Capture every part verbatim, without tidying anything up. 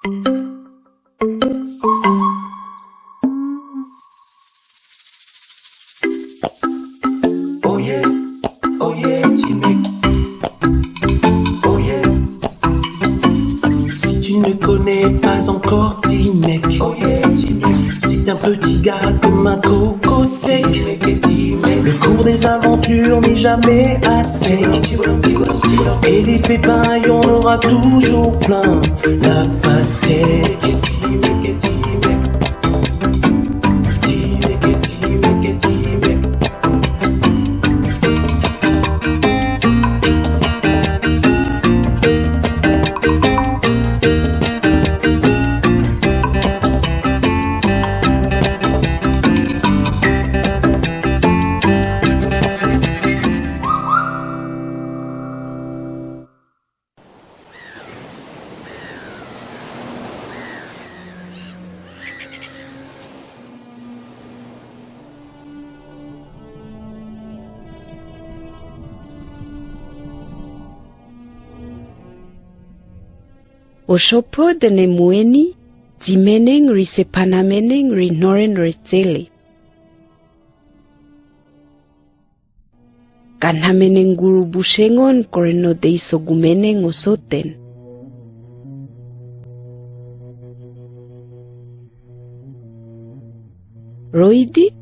Oye, oye, Timek. Oye. Si tu ne connais pas encore Timek, oye, Timek, c'est un petit gars comme un coco sec. Le cours des aventures n'est jamais assez. Et des pépins, il y en aura toujours plein. La pastèque. Osopod ne Mueni, timeneng ri sepanameneng ri noren re tsele. Kanhamenenguru bushengon kore nodei sogumeneng o soten. Roidi,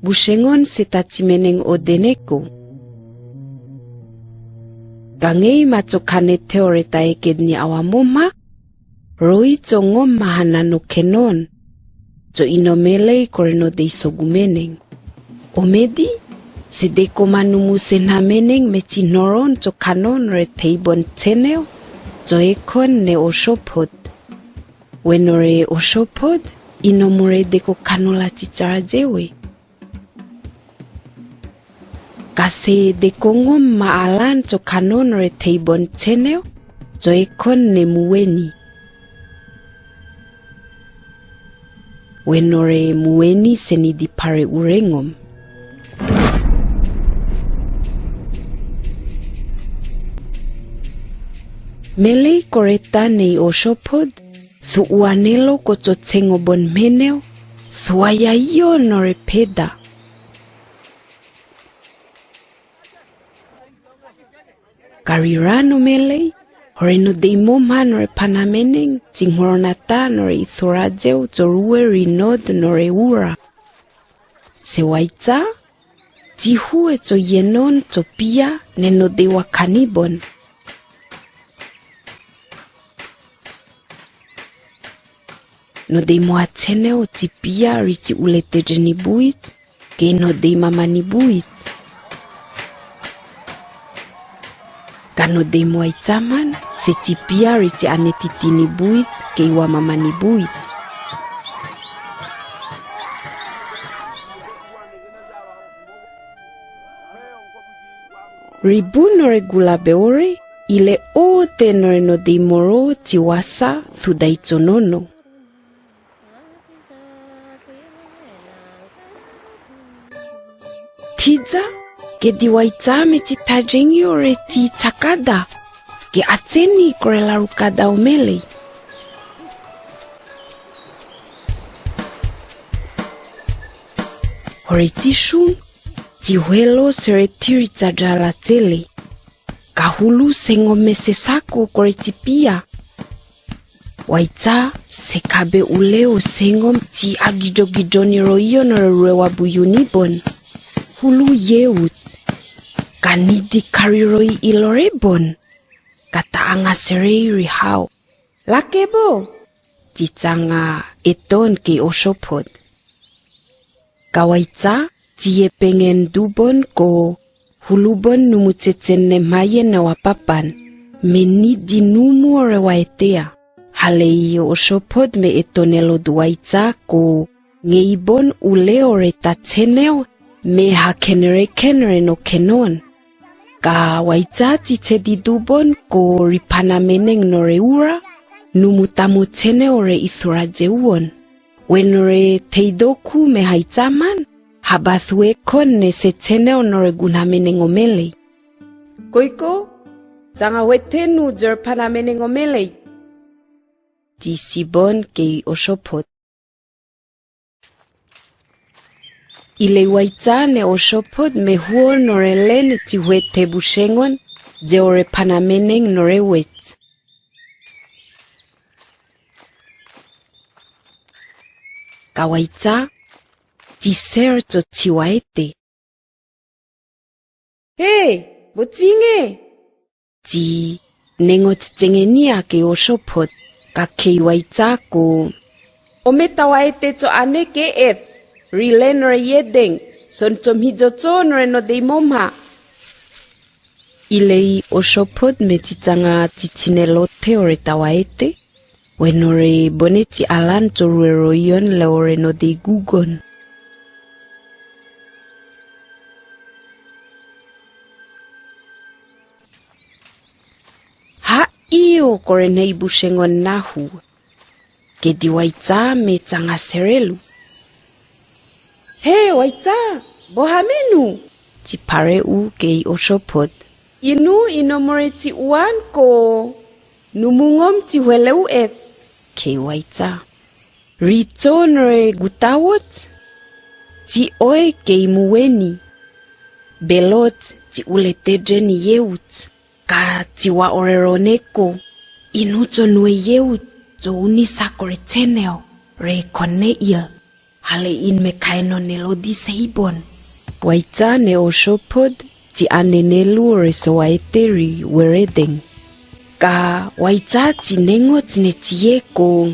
bushengon se ta timeneng o deneko. Gangei ma tso kaneteo re ta eked ni awa momha, roi tso ngom ma hanan o kenon, tso ino melei kore nodei sogumeneng. Omedi, se deko ma numu senhameneng me tihnoron tso kanon re teibon tseneo, tso ekon ne Osopod. Wenore Osopod, ino mure deko kanola titara jewe. Ka se deko ngom ma alan tso kanon re teibon tseneo, tso ekon ne Mueni. Wenore Mueni se nidi pare urengom. Melei kore ta nei Osopod, thu uanelo ko tso tsengo bon meneo, thu aya io nore peda. Kariran o melei, hore nodei momha nore panameneng, tsinghorona ta nore ithora jeu tso rue ri nod nore ura. Se Waitsa, tihue tso ienon tso pia ne nodei wakanibon. Nodei moa tseneo tsi pia ri tsi uleteje ni buit, kei nodei mama ni buit. Ka nodei moa itsaman, se tsi pia ri tsi anetiti ni buit, kei wa mama ni buit. Ri bun nore gula beore, ile ote nore nodei moro tsi wasa thu dai tsonono. Tija, ke di Waitsa me tsi tajengi ore tsi tsakada, ke atseni kore larukada o melei. Hore tsi shung, tsi hwelo sere tiri tsadra la tsele. Ka hulu sengom me se sako kore tsi pia. Waitsa, se kabe uleo sengom tsi agijogijo ni roion ore rue wa buyuni bon. Hulu yeut. Ka nidi kari roi ilore bon. Ka ta anga serei ri hao. Lakebo! Tsi tsanga eton kei Osopod. Ka Waitsa, tsi yepengen dubon ko hulubon numu tsetsen ne maien ne wa papan, me nidi numu ore wa etea. Halei Osopod me etonelo du Waitsa ko ngeibon ule ore ta tseneo, me ha kenere kenere no kenon. Ka Waitsa tsi tsedi dubon ko ri panameneng nore ura, numu tamo tseneo re ithora jeuon. Wenore teidoku me ha itsaman, ha ba thue kon ne se tseneo nore gunameneng o melei. Koiko, tsanga wetenu jer panameneng o melei. ti sibon kei Oxophot. Ilei Waitza ne Oxophot me huo nore len ti huete bushengon, ye ore panameneng nore wet. Ka Waitza, ti ser to ti waete. He, botinge? Ti nengots tengenia kei Oxophot, ka kei Waitza ko. Ome ta waete to ane ke et, ri len ore yedeng, son to mhijoto nore nodeimomha. Ilei Oxophot me ti changa ti tinelote ore ta waete, we nore bone ti alan to rueroion le ore nodeigugon. Ha io kore nei bushengon nahu. Kedi Waitza me changa serelu. He, Waitza, bo hamenu? Ti pare'u kei Oxophot. Inu inomore ti uan ko numungom ti hueleuet, kei Waitza. Ri to nore gutawot, ti oe kei mueni. Belot ti ule tedren iyeut, ka ti wa orero neko, inu to nue iyeut, to unisa kore teneo, re konneil. Hale in me kaeno ne lodi seibon. Waitza ne Oxophot ti anenelu ore so waete ri weredeng. Ka Waitza ti nengots ne ti yeko.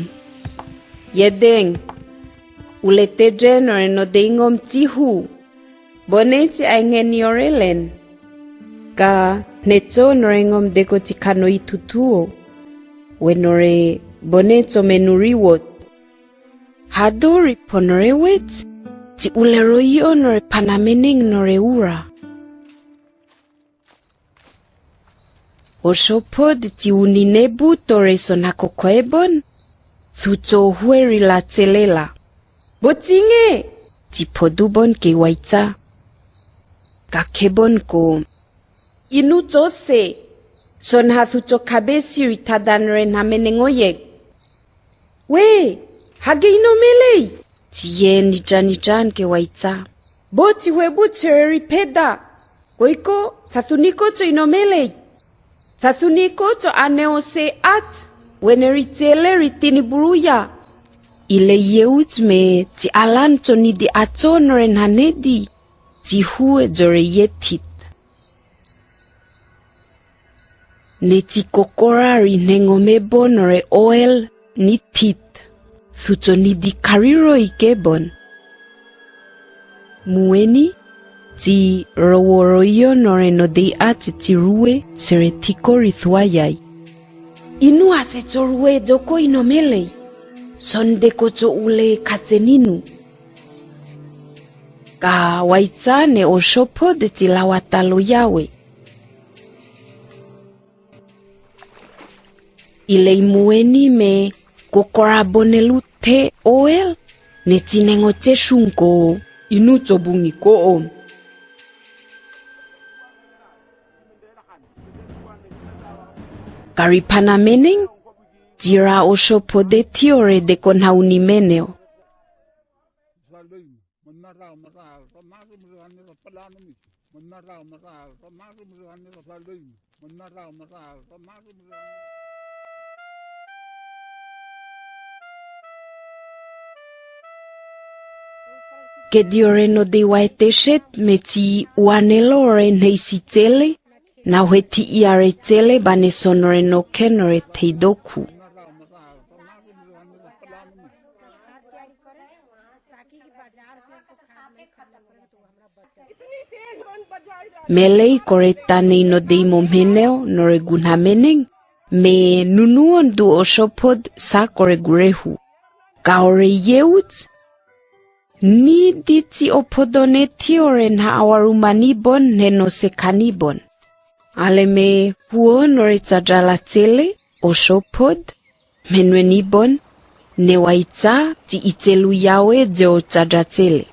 Yedeng, ule tedren ore nodeingom ti hu. Bone ti aingeni ore len. Ka hneto nore ngom deko ti kano itutuo. We nore bone to menuriwot. Hadori pon ore wet, ti uleroion ore panameneng nore ura. Oxophot ti uninebut ore so nakokoebon, suto hueri la telela. Botinge? Ti podubon kei Waitza. Ka kebon ko. Inu to se, son ha suto kabesi ri tadan ore namenengoyek. We, hage ino melei? Ti ye nijan nijan kei Waitza. Bo ti huebut sere ri peda. Koiko, sasuniko to ino melei. Sasuniko to aneo se at, wene ri tele ri tini buruya. Ilei yeut me ti alan to nidi ato nore nanedi. Ti hue jore yetit. Ne ti kokora ri nengomebon ore oel ni tit. Suto nidi kariroi kebon. Mueni, ti roworoion ore nodei at ti rue sere tiko ri suayai. Inu ase to rue doko ino melei. Son deko to ule kateninu. Ka Waitza ne Oxophot ti lawata lo yawe. Ilei mueni me kokorabon ne lute oel, ne ti nengots e sunko. Inu to bungi koon. Ka ri panameneng, ti ra Oxophot deti ore deko nauni meneo. Kedi ore nodei waete shet me ti uanelo ore nei si tele, na hue ti iare tele bane son ore noken ore tei doku. Melei kore ta nei nodeimomheneo nore gunhameneng, me nunuon du Oxophot sa kore gurehu. Ka ore yeut, nidi ti opodon eti ore na awarumanibon ne nosekanibon. Ale me huon ore tadra la tele, Oxophot, me nuenibon, ne Waitza ti itelu yawe jo tadra tele.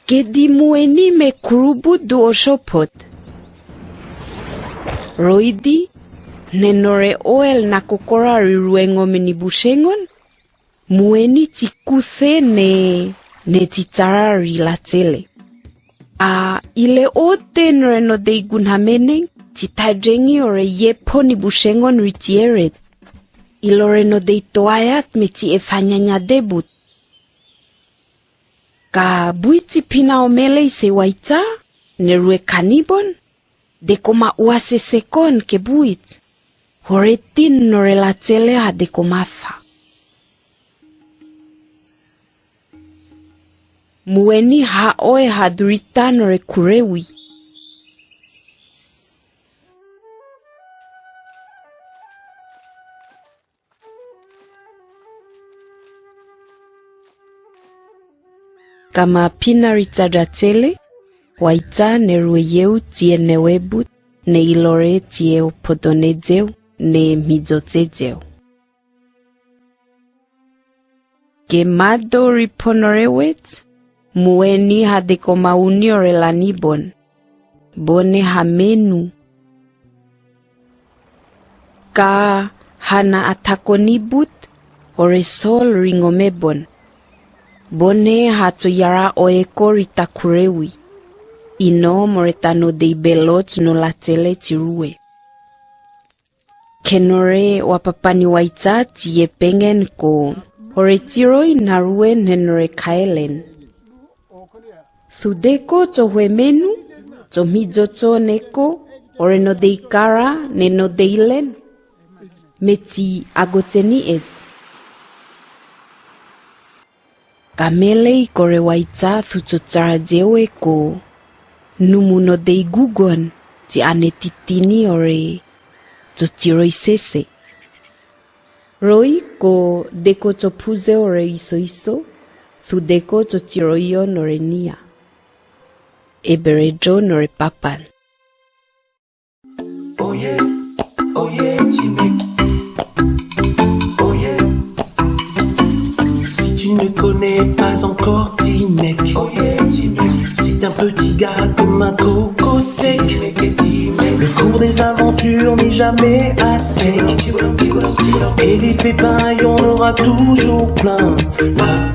Kedi mueni me kurubut du Oxophot. Roidi, ne nore oel nakokora ri ruengo me ni bushengon, mueni ti kute ne, ne ti tara ri latele. A, ileo te nore no dei gunhameneng, ti tajengi ore yepo ni bushengon ri tieret. Ilo re no dei toayat me ti efanyanya debut. Ka buit ti pina o melei se waita, ne rue kanibon, deko ma uase sekon ke buit. Hore tin nore latele ha deko ma fa. Mueni ha oe ha durita nore kurewi. Kama pina ri tadratele, waita ne rue yeu tie newebut, ne ilore tie opodone jeu, ne mijote jeu. Ke mado ri ponorewet, mueni ha deko ma uni ore lanibon. Bone ha menu. Ka ha na atako nibut, ore sol ri ngomebon. Bone ha to yara oeko ri ta kurewi. Ino more ta no dei belot no latele ti rue. Ke nore wapapani waita ti yepengen ko, ore tiroi na rue ne nore kaelen. Thu deko to hue menu, to mijoto neko, ore no dei kara, ne no dei len. Me ti agoteni et. Ka melei kore waita thu to tara jewe ko, numu no dei gugon, ti ane titini ore, to tiroi sese. Roi ko deko to puze ore isoiso, thu deko to tiroion ore nia. Ebere jo nore papan. Oye, oye, Timek. Oye. Si tu ne connais pas encore Timek, oye, Timek, c'est un petit gars comme un coco sec. Le cours des aventures n'est jamais à sec. Et des pépins, il y en aura toujours plein. La